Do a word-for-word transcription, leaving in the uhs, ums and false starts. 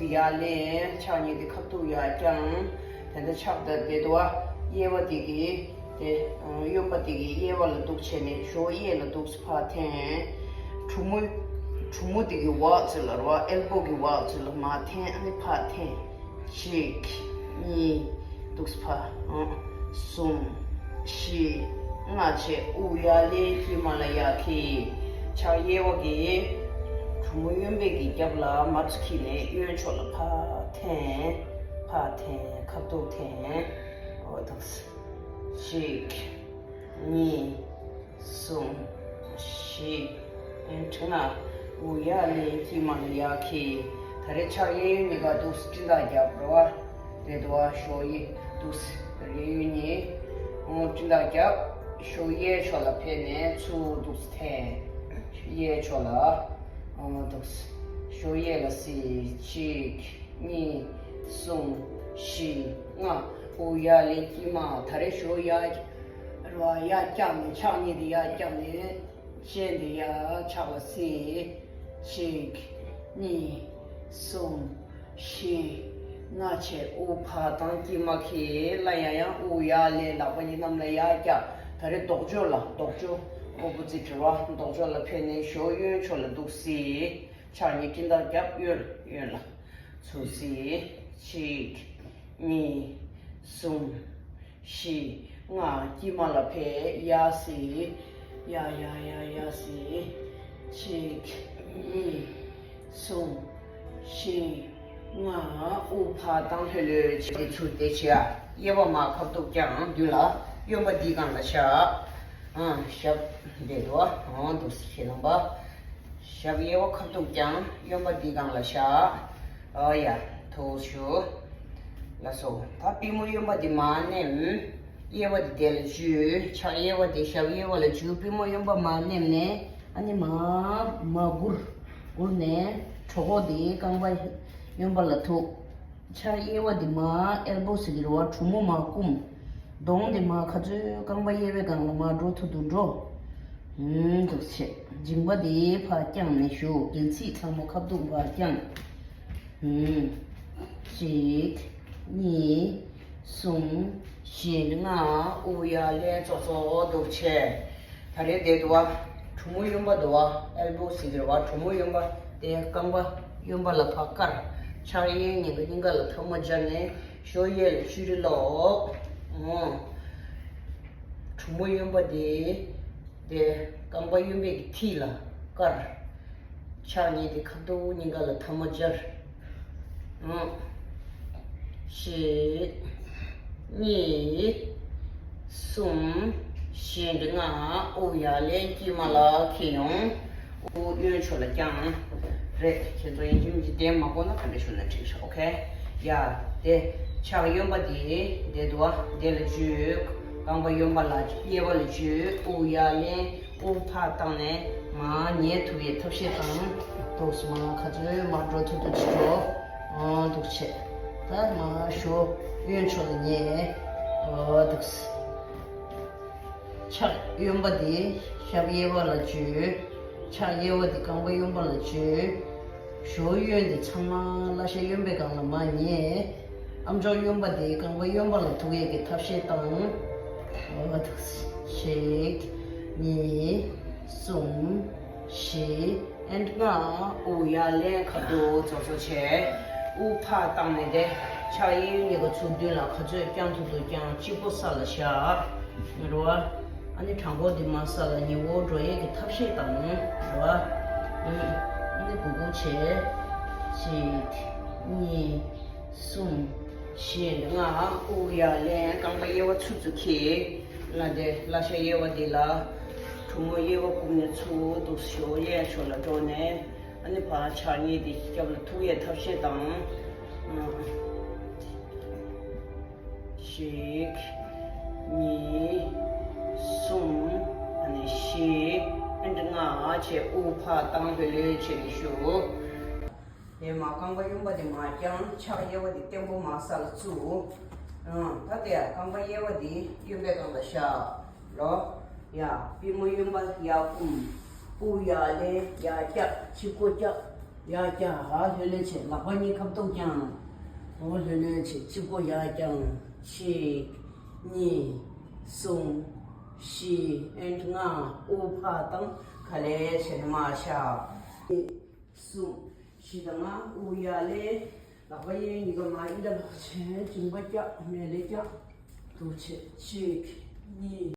ཡར་ལེན། ཕྱག་གཉིས་དེ་ཁ་ཐུག་ཡར་བརྐྱང་། དེ་ནས་ཕྱག་དེ་དེ་དུ་བ་གཡས་པ་དེ་གི་དེ་གཡོན་པ་དེ་གི་གཡས་པ་ལ་འདུག་བྱས་ནས་གཞོགས་གཡས་ལ་འདུག་ཕར་འཐེན། གྲུ་མོ་གྲུ་མོ་དེ་གི་འོག་ཚོད་ལ་རེད་བ། ཨེལ་བོ་གི་འོག་ཚོད་ལ་མར་འཐེན། ཨ་ནི་ཕར་འཐེན། གཅིག་གཉིས། འདུག་སེ་ཕར། ཨང་། གསུམ། བཞི། ལྔ་བྱས། དབུགས་ཡར་ལེན། དཀྱིལ་མ་ལ་ཡར་འཁྱིལ། ཕྱག་གཡས་པ་གིས་གྲུ་མོ་གཡོན་པའི་གི་རྒྱབ་ལ་མར་ཚུར་འཁྱེར་ནས་གཡོན་ཕྱོགས་ལ་ཕར་འཐེན། ཕར་འཐེན། ཁ་ཐུག་འཐེན། འོ་འདུག་སེ། གཅིག་གཉིས། གསུམ། བཞི། ལྔ། དབུགས་ཡར་ལེན། དཀྱིལ་མ་ལ་ཡར་འཁྱིལ། ད་རེས་ཕྱག་གཡས་གཡོན་གཉིས་ཀ་འདུག་སེ་སྤྲིན་ཐག་རྒྱབ་རེད་བ། དེ་དུ་བ་གཞོགས་གཡས་འདུག་སེ། ད་རེས་གཡོན་གཉིས། འོ་སྤྲིན་ཐག་རྒྱབ། གཞོགས་གཡས་ཕྱོགས་ལ་ཕེབས་ནས་ཚུར་འདུག་སེ་འཐེན། གཡས་ཕྱོགས་ལ། འོ་འདུག་སེ། གཞོགས་གཡས་ལ་གཟིགས། གཅིག་གཉིས། གསུམ། བཞི། ལྔ། དབུགས་ཡར་ལེན། དཀྱིལ་མ། ད་རེས་གཞོགས་ཡར། རེད་བ། ཡར་བརྐྱངས་ནས་ཕྱག་གཉིས་དེ་ཡར་བརྐྱངས་ནས། སྤྱན་དེ་ཡར་ཕྱག་ལ་གཟིགས། གཅིག་གཉིས། གསུམ། བཞི། ལྔ་བྱས། དབུགས་ཕར་བཏང་། དཀྱིལ་མ་འཁྱིལ། སླར་ཡང་ཡང་དབུགས་ཡར་ལེན། ལག་པ་གཉིས་གནམ་ལ་ཡར་བཀྱག། ད་རེས་ལྡོག་ཕྱོགས་ལ། ལྡོག་ཕྱོགས། ཨོ་པོ་ཛིཊ་རེད་བ། ལྡོག་ཕྱོགས་ལ་ཕེབས་ནས་གཞོགས་གཡོན་ཕྱོགས་ལ་འདུག་སེ། ཕྱག་གཉིས་སྤྲིན་ཐག་རྒྱབ། གཡོན་ལ། གཡོན་ལ། ཚུར་གཟིགས། གཅིག་གཉིས། གསུམ། བཞི། ལྔ། དཀྱིལ་མ་ལ་ཕེབས། ཡར་གཟིགས། ཡར་ཡར་ཡར་ཡར་གཟིགས། གཅིག་གཉིས། གསུམ། བཞི། ལྔ། དབུགས་ཕར་བཏང་། ལྷོད་ལྷོད་བྱས་ཚུར་བསྡད་བྱས། གཡས་པ་མར་ཁ་ཐུག་བརྐྱངས། མདུན་ལ། གཡོན་པ་འདིའི་སྒང་ལ་བཞག། ཨ། ཞབས་འདྲེས་འདུག་བ། འོ་འདུག་སེ། ཁྱེད་རྣམ་པ། ཞབས་གཡས་པ་ཁ་ཐུག་བརྐྱངས། གཡོན་པ་འདིའི་སྒང་ལ་བཞག། ཨོ་ཡ། ཐུགས་ཞུ། ལགས་སོ། ད་པུས་མོ་གཡོན་པ་འདི་མར་མནན། གཡས་པ་འདི་དེ་ལ་འཇུས། ཕྱག་གཡས་པ་འདི་ཞབས་གཡས་པ་ལ་འཇུས། པུས་མོ་གཡོན་པ་མར་མནན་ནས། ཨ་ནི་མར་མར་སྒུར། སྒུར་ནས་གྲོད་ཁོག་འདི་རྐང་པ་གཡོན་པ་ལ་ཐུག། ཕྱག་གཡས་པ་འདི་མར་ཨེལ་བོ་ཟེར་གྱི་རེད་བ། གྲུ་མོ་མར་བསྐུམ། གདོང་འདི་མར་ག་ཚོད་རྐང་པ་གཡས་པའི་སྒང་ལ་མར་འགྲོ་ཐུབ་ཐུབ་འགྲོ། ཨུམ། འདུག་སེ། མཇིང་པ་འདི་ཕར་བརྐྱངས་ནས་བཞུགས། སྒལ་ཚིགས་ཚང་མ་ཁ་ཐུག་ཕར་བརྐྱངས། ཨུམ། གཅིག་གཉིས། གསུམ། བཞི། ལྔ། དབུགས་ཡར་ལེན། ཙོག་ཙོག་འདུག་བྱས། ད་རེས་དེ་འདུག་བ། གྲུ་མོ་གཡོན་པ་འདུག་བ། ཨེལ་བོ་ཟེར་གྱི་རེད་བ། གྲུ་མོ་གཡོན་པ་དེ་རྐང་པ་གཡོན་པ་ལ་ཕར་བཀར། ཕྱག་གཡས་གཡོན་གཉིས་ཀ་སྙིང་ག་ལ་ཐལ་མོ་སྦྱར་ནས་གཞོགས་གཡས་ལ་ཕྱི་རུ་ལོག། འོ། གྲུ་མོ་གཡོན་པ་དེ། དེ་རྐང་པ་གཡོན་པའི་གི་མཐིལ་ལ་བཀར། ཕྱག་གཉིས་དེ་ཁ་ཐུག་སྙིང་ག་ལ་ཐལ་མོ་སྦྱར། ཨང་། གཅིག་གཉིས། གསུམ། བཞི། ལྔ། དབུགས་ཡར་ལེན། དཀྱིལ་མ་ལ་འཁྱེར་ཡོང་། དབུགས་གཡོན་ཕྱོགས་ལ་བརྐྱངས། རེད། ཁྱེད་ཚོ་ཡིན་གཅིག་མིན་གཅིག་བསྟན་མ་དགོས་ན་ག་འདྲ་ཞུ་ན་འགྲིག་ཤག་ཨོ་ཁེ། ཡ། དེ་ཕྱག་གཡོན་པ་དེ་དེ་འདུག་བ། དེ་ལ་འཇུས། རྐང་པ་གཡོན་པ་ལ། གཡས་པ་ལ་འཇུས། དབུགས་ཡར་ལེན། དབུགས་ཕར་བཏང་ནས་མར་ཉལ་ཐུབ་ཡས་ཐབས་ཤེས་དང་། འདུག་སེ་མར་ག་ཚོད་མར་འགྲོ་ཐུབ་ཐུབ་ཅིག་འགྲོ། ཨོ་འདུག་བྱས། ད་མར་གཞོགས་གཡོན་ཕྱོགས་ལ་ཉལ། ཨོ་འདུག་སེ། ཕྱག་གཡོན་པ་དེ་ཞབས་གཡས་པ་ལ་འཇུས། ཕྱག་གཡས་པ་དེ་རྐང་པ་གཡོན་པ་ལ་འཇུས། གཞོགས་གཡོན་དེ་ཚང་མ་བརླ་ཤ་གཡོན་པའི་སྒང་ལ་མར་ཉལ། ཨམ་ཅོག་གཡོན་པ་དེ་རྐང་པ་གཡོན་པ་ལ་ཐུག་ཡས་ཀྱི་ཐབས་ཤེས་དང་། འོ་ད་གཅིག་གཉིས། གསུམ། བཞི། ཨེན་ལྔ། དབུགས་ཡར་ལེན། ཁ་ཐུག་ཙོག་ཙོག་བྱས། དབུགས་ཕར་བཏང་ནས་དེ་ཕྱག་གཡས་གཡོན་གཉིས་ཀ་ཚུར་མདུན་ལ་ག་ཚོད་བརྐྱང་ཐུབ་ཐུབ་བརྐྱང་། གཅིག་པོ་ས་ལ་བཞག་རེད་བ། ཨ་ནི་བྲང་ཁོག་འདི་མར་ས་ལ་ཉེ་བོ་འགྲོ་ཡས་ཀྱི་ཐབས་ཤེས་དང་རེད་བ། ཨ་ནི་སྒུར་སྒུར་བྱས། གཅིག་གཉིས། གསུམ། བཞི། ལྔ། དབུགས་ཡར་ལེན། རྐང་པ་གཡས་པ་ཚུར་ཚུར་འཁྱེར། ལ་དེ་བརླ་ཤ་གཡས་པ་འདི་ལ། གྲུ་མོ་གཡས་པ་བསྐུམ་ནས་ཚུར་འདུག་སེ་གཡས་ཕྱོགས་ལ་འགྲོ་ནས། ཨ་ནི་ཕར་ཕྱག་གཉིས་དེ་རྒྱབ་ལ་ཐུག་ཡས་ཐབས་ཤེས་དང་། ཨ། གཅིག་གཉིས། གསུམ། ཨ་ནི་བཞི། ཨ་ནི་ལྔ་བྱས། དབུགས་ཕར་བཏང་། ལྷོད་ལྷོད་བྱས་ནས་བཞུགས། དེ་མར་རྐང་པ་གཡོན་པ་དེ་མར་བརྐྱངས། ཕྱག་གཡས་པ་དེ་བརྟན་པོ་མར་ས་ལ་བཙུགས། ཨང་། ད་དེ་རྐང་པ་གཡས་པ་དེ་གཡོན་པའི་སྒང་ལ་བཞག་ལོ། ཡ། པུས་མོ་གཡོན་པ་ཡར་བསྐུམ། དབུགས་ཡར་ལེན། ཡར་བཀྱག་གཅིག་པོ་བཀྱག་ཡར་བཀྱག་ལྷོད་ལྷོད་བྱེད། ལག་པ་གཉིས་ཁ་ཐུག་བརྐྱངས། འོ་ལྷོད་ལྷོད་བྱེད། གཅིག་པོ་ཡར་བརྐྱངས། གཅིག་གཉིས། གསུམ། བཞི། ཨེན་ལྔ། དབུགས་ཕར་བཏང་། ག་ལེ་བྱས་ནས་མར་བཞག་གསུམ། བཞི་དང་ལྔ། དབུགས་ཡར་ལེན། ལག་པ་གཡས་གཉིས་ཀ་མར་ཨི་འདྲ་ལོག་བྱས། མཇིང་པ་བཀྱག་མལ་ལས་བཀྱག་ཐུག་བྱེད། གཅིག་གཉིས།